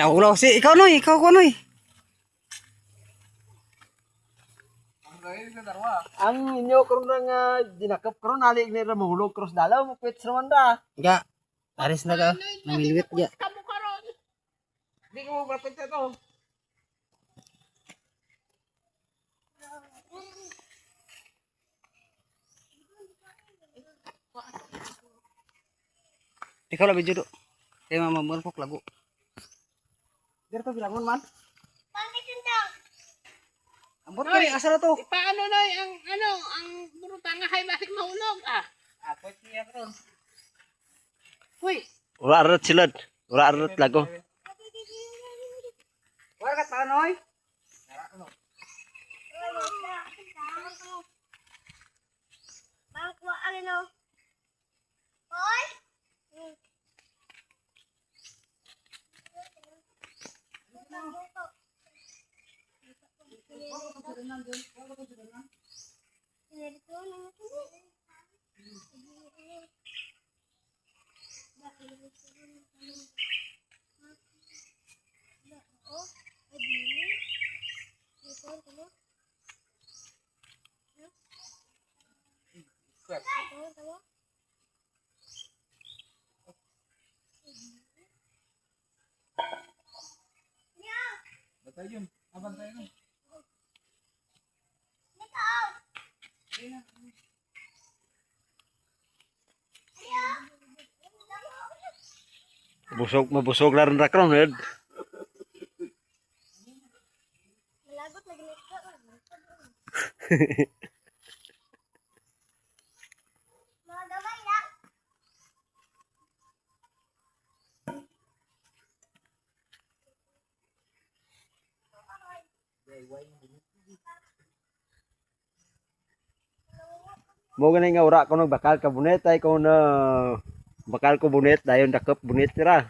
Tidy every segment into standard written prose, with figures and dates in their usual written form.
Law si ikaw, Noy, ikaw ko, Noy. Ang inyo karon nga dinakap karon halik ni ra mahulog cross dalaw mo kwits naman da. Ga. Aris na ka. Namilwit ga. Kamu karon. Di ko mo prapit to. Ikaw labi judo. Kay mama mo pok lago. Dito bilangon man. Ambot kani asa na to? Paano, Noy, ang ano, ang burutanga hay basig mahulog ah. Ako siya karon. Hoy, Ura arat silad. Ura arat lago. Wala ka ta, Noy. Busog mabusog na rin ra karon red. Mo gani nga ura ko nagbakal ka bunet ay ko na bakal ko bunet dayon dakop bunet ra.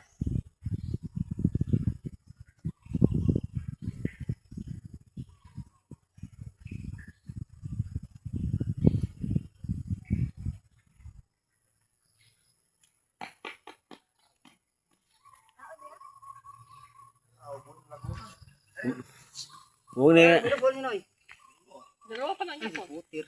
Mo ni Pero bol ni, Noy. Dalawa pa lang yapon. Putir.